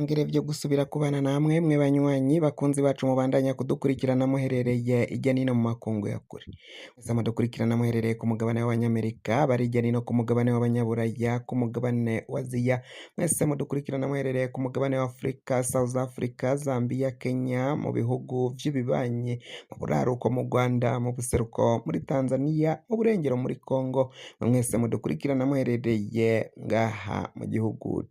Ntangere vyo gusubira kubana namwe mwe banywanyi bakunzi bacu mubandanya kudukurikirana muherereye irya nino mu makungu ya kure. Mwese mudukurikirana muherereye ku mugabane w'Abanyamerika, bari irya nino ku mugabane w'Abanyaburaya, ku mugabane wa Aziya, mwese mudukurikirana muherereye ku mugabane wa Afrika, South Africa, Zambia, Kenya, mu bihugu vy'ibibanyi, mu buraruko mu Rwanda, mu buseruko muri Tanzania, mu burengero muri Congo, mwese mudukurikirana muherereye ngaha mu gihugu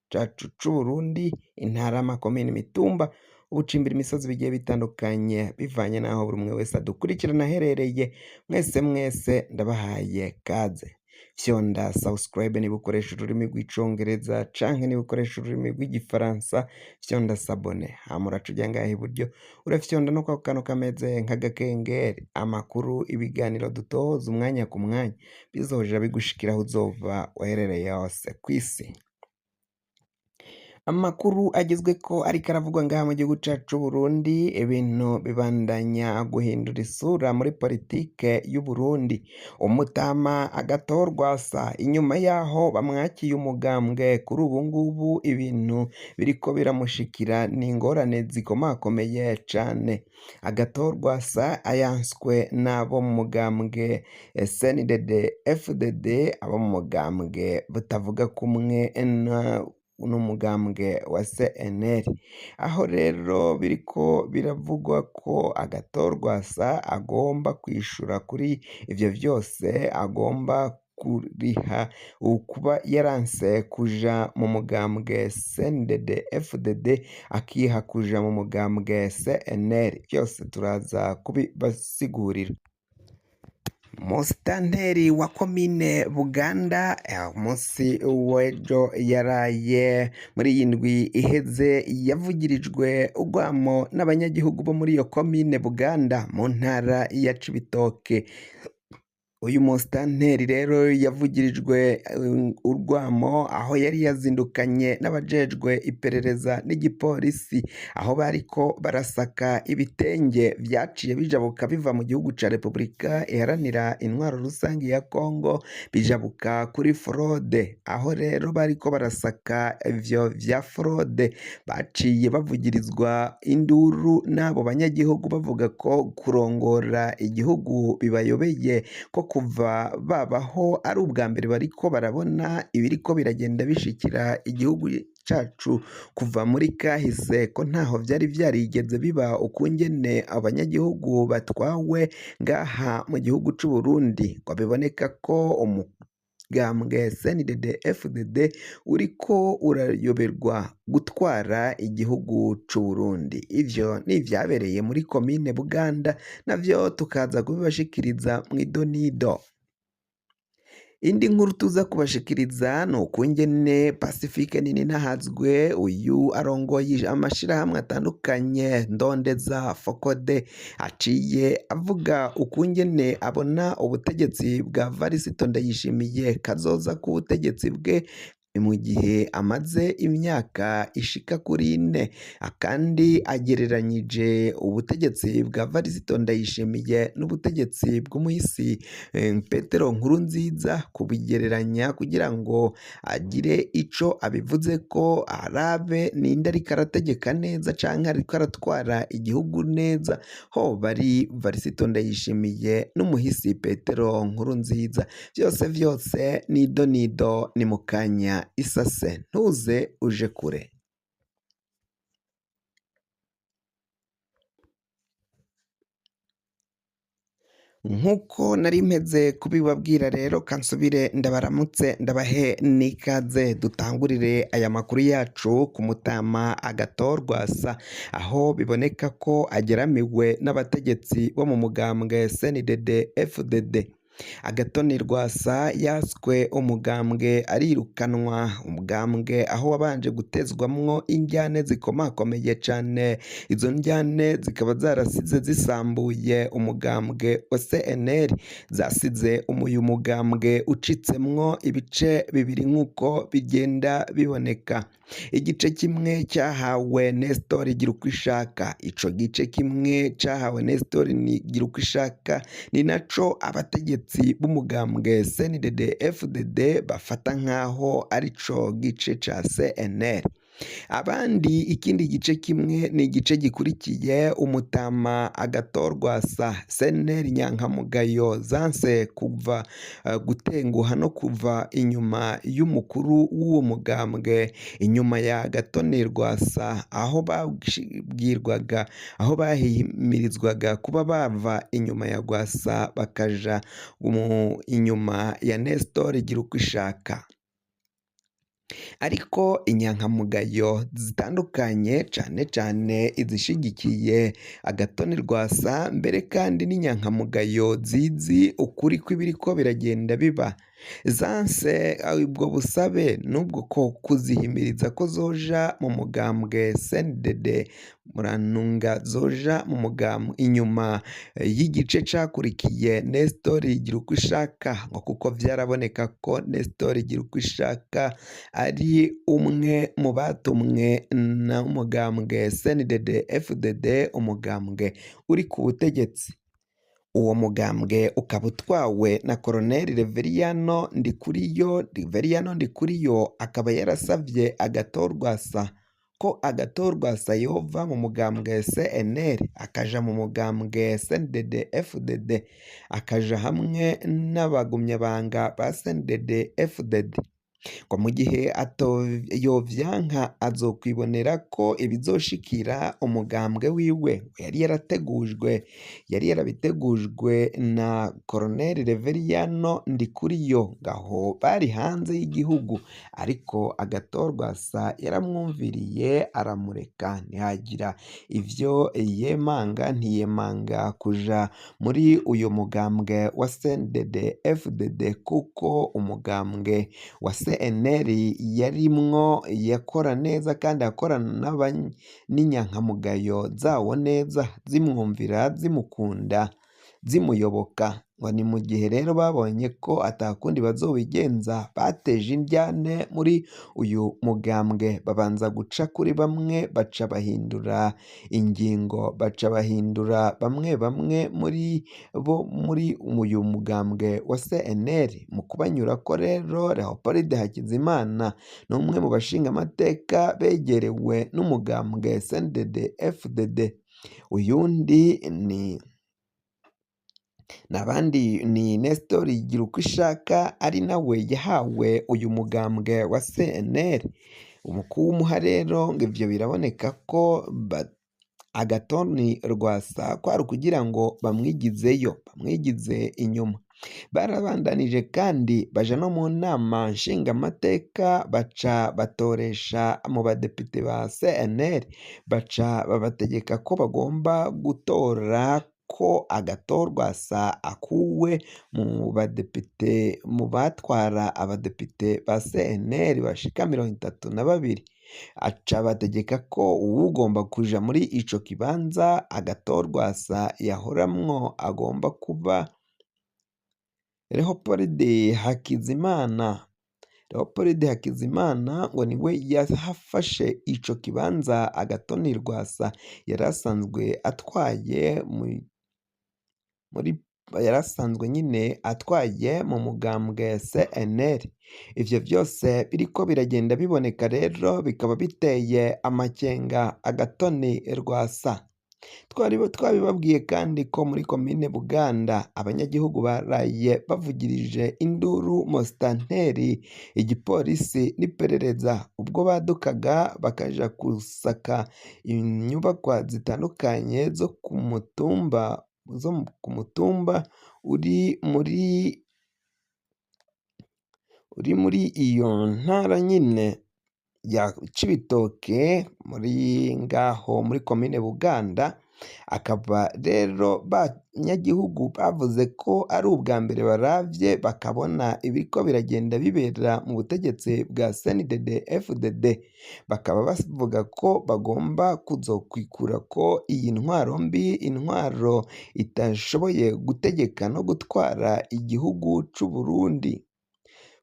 cacu c'Uburundi, intara, amakomine, imitumba, ubucimbira imisozi bigiye bitandukanye bivanye n'aho buri umwe wese adukurikirana aherereye, mwese mwese ndabahaye kaze. Fyonda subscribe niba ukoresha ururimi rw'icongereza canke niba ukoresha ururimi rw'igifaransa, fyonda s'abonner, hama uraca uja ngaha iburyo urafyonda no kwako kantu kameze nk'agakengeri, amakuru, ibiganiro dutoza umwanya ku mwanya bizoja bigushikira aho uzoba uherereye hose kw'isi. Amakuru agezweko ariko aravugwa ngaha mu gihugu cacu c'Uburundi, ibintu bibandanya guhindura isura muri politike y'Uburundi. Umutama Agathon Rwasa inyuma yaho bamwakiye umugambwe kuri ubu ngubu ibintu biriko biramushikira ni ingorane zikomakomeye cane. Agathon Rwasa ayanswe n'abo mu mugambwe CNDD FDD, abo mu mugambwe butavuga kumwe n'umugambwe wa CNL. Aho rero biriko biravugwa ko Agathon Rwasa agomba kwishura kuri ivyo vyose, agomba kuriha ukuba yaranse kuja mu mugambwe CNDD FDD akiha kuja mu mugambwe CNL. Vyose turaza kubibasigurira. Musitanteri wa komine Buganda umunsi w'ejo yaraye muri iyi ndwi iheze yavugirijwe urwamo n'abanyagihugu bo muri iyo komine Buganda mu ntara ya Cibitoke. Uyu musitanteri rero yavugirijwe urwamo aho yari yazindukanye n'abajejwe iperereza n'igipolisi, aho bariko barasaka ibitenge vyaciye bijabuka biva mu gihugu ca Repubulika Iharanira Intwaro Rusangi ya Kongo bijabuka kuri forode. Aho rero bariko barasaka ivyo vya forode baciye bavugirizwa induru n'abo banyagihugu bavuga ko kurongora igihugu bibayobeye ko kuva babaho ari ubwa mbere bariko barabona ibiriko biragenda bishikira igihugu cacu kuva muri kahise ko ntaho vyari vyarigeze biba ukungene abanyagihugu batwawe ngaha mu gihugu c'Uburundi, ngo biboneka ko umugambwe CNDD FDD uriko urayoberwa gutwara igihugu c'Uburundi. Ivyo ni ivyabereye muri komine Buganda navyo tukaza kubibashikiriza mw'idonido. Indi nkuru tuza kubashikiriza ni ukungene Pacifique Nininahazwe uyu arongoye amashirahamwe atandukanye Ndondeza Fokode aciye avuga ukungene abona ubutegetsi bwa Varisito Ndayishimiye kazoza k'ubutegetsi bwe mu gihe amaze imyaka ishika kuri ine, kandi agereranyije ubutegetsi bwa Varisito Ndayishimiye n'ubutegetsi bw'umuhisi Petero Nkurunziza, kubigereranya kugira ngo agire ico abivuze ko arabe ninde ariko arategeka neza canke ariko aratwara igihugu neza, hoba ari Varisito Ndayishimiye n'umuhisi Petero Nkurunziza. Vyose vyose nido nido ni mu kanya isase ntuze uje kure. Nk'uko nari mpeze kubibabwira rero kansubire ndabaramutse ndabahe n'ikaze dutangurire aya makuru yacu ku Mutama Agathon Rwasa, aho biboneka ko ageramiwe n'abategetsi bo mu mugambwe CNDD FDD. Agathon Rwasa yatswe umugambwe arirukanwa, umugambwe aho wabanje gutezwamwo indyane zikomakomeye cane, izo ndyane zikaba zarasize zisambuye umugambwe wa CNL, zasize uyu mugambwe ucitsemwo ibice bibiri nk'uko bigenda biboneka. Igice kimwe cyahawe Nestor Girukwishaka, ico gice kimwe cahawe Nestor Girukwishaka ni naco abategetsi b'umugambwe CNDD FDD bafata nk'aho arico gice ca CNL. Abandi ikindi gice kimwe ni igice gikurikiye umutama agatorwasa CNL nyankamugayo zanse kuva gutenguha no kuva inyuma y'umukuru w'uwo mugambwe, inyuma ya Gatoni Rwasa, aho babwirwaga, aho bahimirizwaga kuba bava inyuma ya Rwasa bakaja inyuma ya Nestor Girukwishaka. Ariko inyankamugayo zitandukanye cane cane izishigikiye Agatoni Rwasa, mbere kandi n'inyankamugayo zizi ukuri kw'ibiriko biragenda biba, zanse ubwo busabe n'ubwo ko kuzihimiriza ko zoja mu mugambwe CNDD, murantunga zoja mu mugambwe inyuma y'igice cakurikiye Nestor Girukwishaka, ngo kuko vyaraboneka ko Nestor Girukwishaka ari umwe mu batumwe n'umugambwe CNDD FDD, umugambwe uri ku butegetsi. Uwo mugambwe ukaba utwawe na Colonel Reveriyano Ndikuriyo. Reveriyano Ndikuriyo akaba yarasavye Agatorwasa ko Agatorwasa yova mu mugambwe CNL akaja mu mugambwe CNDD FDD, akaja hamwe n'abagumyabanga ba CNDD FDD, ngo mu gihe yovyanka azokwibonera ko ibizoshikira umugambwe wiwe. Yari yarategujwe, yari yarabitegujwe na Colonel Reveriyano Ndikuriyo, ngaho bari hanze y'igihugu, ariko Agatorwasa yaramwumviriye aramureka, ntihagira ivyo yemanga, ntiyemanga kuja muri uyu mugambwe wa CNDD FDD, kuko umugambwe wa CNL yarimwo yakora neza kandi akorana n'inyankamugayo zawo neza, zimwumvira, zimukunda, zimuyoboka. Ngo ni mu gihe rero babonye ko atakundi bazobigenza, bateje indyane muri uyu mugambwe, babanza guca kuri bamwe, baca bahindura ingingo, baca bahindura bamwe bamwe muri bo muri uyu mugambwe wa CNL. Mu kubanyurako rero, Leopold Hakizimana ni umwe mu bashingamateka begerewe n'umugambwe CNDD FDD, uyundi ni n'abandi ni Nestor Girukwishaka, ari nawe yahawe uyu mugambwe wa CNL. Umukuru w'umuha rero ngo ivyo biraboneka ko Agatoni Rwasa kwari ukugira ngo bamwigizeyo, bamwigize inyuma. Barabandanije kandi baja no mu nama nshingamateka, baca batoresha mu badepite ba CNL, baca babategeka ko bagomba gutora ko Agatorwasa akuwe mu badepite, mu batwara abadepite ba CNL bashika 32. Aca bategeka ko uwugomba kuja muri ico kibanza Agatorwasa yahoramwo agomba kuba Leopold Hakizimana. Leopold Hakizimana ngo niwe yafashe ico kibanza Agatoni Rwasa yari asanzwe atwaye muri yari asanzwe nyine atwaye mu mugambwe CNL. Ivyo vyose biriko biragenda biboneka rero bikaba biteye amakenga Agatoni Rwasa. Twari twabibabwiye kandi ko muri komine Buganda abanyagihugu baraye bavugirije induru mositanteri, igipolisi n'iperereza ubwo badukaga bakaja gusaka inyubakwa zitandukanye zo ku mutumba, zo ku mutumba uri muri iyo ntara nyine ya Cibitoke, muri ngaho muri komine Buganda. Akaba rero banyagihugu bavuze ko ari ubwa mbere baravye bakabona ibiriko biragenda bibera mu butegetsi bwa CNDD FDD, bakaba bavuga ko bagomba kuzokwikura ko iyi ntwaro mbi, intwaro itashoboye gutegeka no gutwara igihugu c'u Burundi.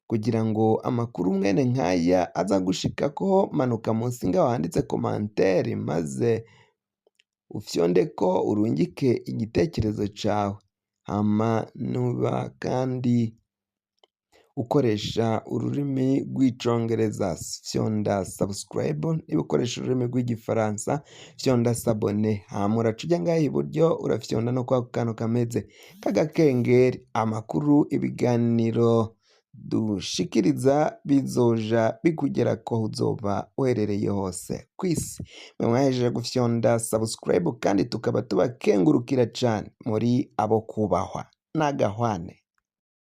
Kugira ngo amakuru mwene nkaya aza gushikako, manuka munsi ngaho handitse commentaire, maze ufyondeko urungike igitekerezo cawe. Hama nuba kandi Ukoresha ururimi rw'icongereza, fyonda subscribe. Niba ukoresha ururimi rw'igifaransa, fyonda s'abonner. Hama uraca uja ngaha iburyo, urafyonda no kwako kantu kameze k'agakengeri. Amakuru, ibiganiro dushikiriza bizoja bikugerako aho uzoba uherereye hose kw'isi. Mwe mwahejeje gufyonda subscribe kandi tukaba tubakengurukira cane, muri abo kubahwa n'agahwane.